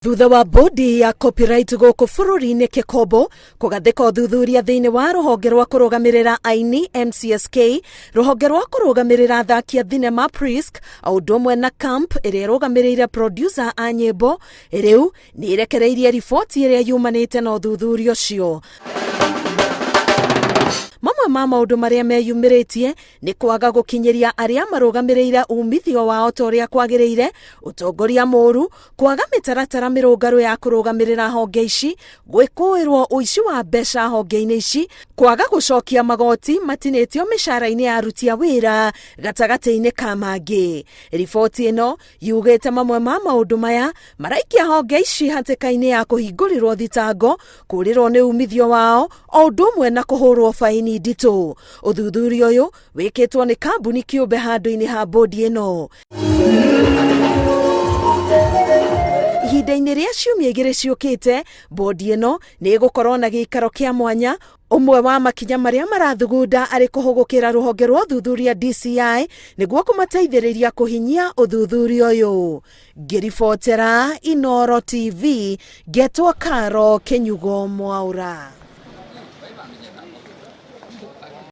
Thutha wa bodi ya copyright gũkũ bũrũri-inĩ Kĩkombo kũgathĩka ũthuthuria thĩinĩ wa rũhonge rwa kũrũgamĩrĩra aini MCSK, rũhonge rwa kũrũgamĩrĩra athaki a thinema PRISK, o ũndũ ũmwe na CAMP ĩrĩa ĩrũgamĩrĩire producer a nyĩmbo, rĩu nĩ ĩrekereirie riboti ĩrĩa yumanĩte na ũthuthuria ũcio. Mamwe ma maũndũ marĩa meyumĩrĩtie nĩ kwaga gũkinyĩria arĩa marũgamĩrĩire umithio wao ta ũrĩa kwagĩrĩire, ũtongoria mũũru, kwaga mĩtaratara mĩrũngarũ ya kũrũgamĩrĩra honge ici, gwĩkũĩrwo ũici wa mbeca honge-inĩ ici, kwaga gũcokia magoti matinĩtio mĩcara-inĩ ya aruti a wĩra gatagatĩ-inĩ ka mangĩ. Riboti ĩno yugĩte mamwe ma maũndũ maya maraikia honge ici hatĩka-inĩ ya kũhingũrĩrwo thitango, kũrĩrwo nĩ umithio wao o ũndũ ũmwe na kũhũrwo baini nditũ. Ũthuthuria ũyũ wĩkĩtwo nĩ kambuni kĩũmbe handũ-inĩ ha bodi ĩno. Ihinda-inĩ rĩa ciumia igĩrĩ ciũkĩte, bodi ĩno nĩ ĩgũkorwo na gĩikaro kĩa mwanya. Ũmwe wa makinya marĩa marathugunda arĩ kũhũgũkĩra rũhonge rwa ũthuthuria DCI nĩguo kũmateithĩrĩria kũhinyia ũthuthuria ũyũ. Ngĩribotera Inooro TV, ngetwo Karo Kĩnyugo Mwaũra.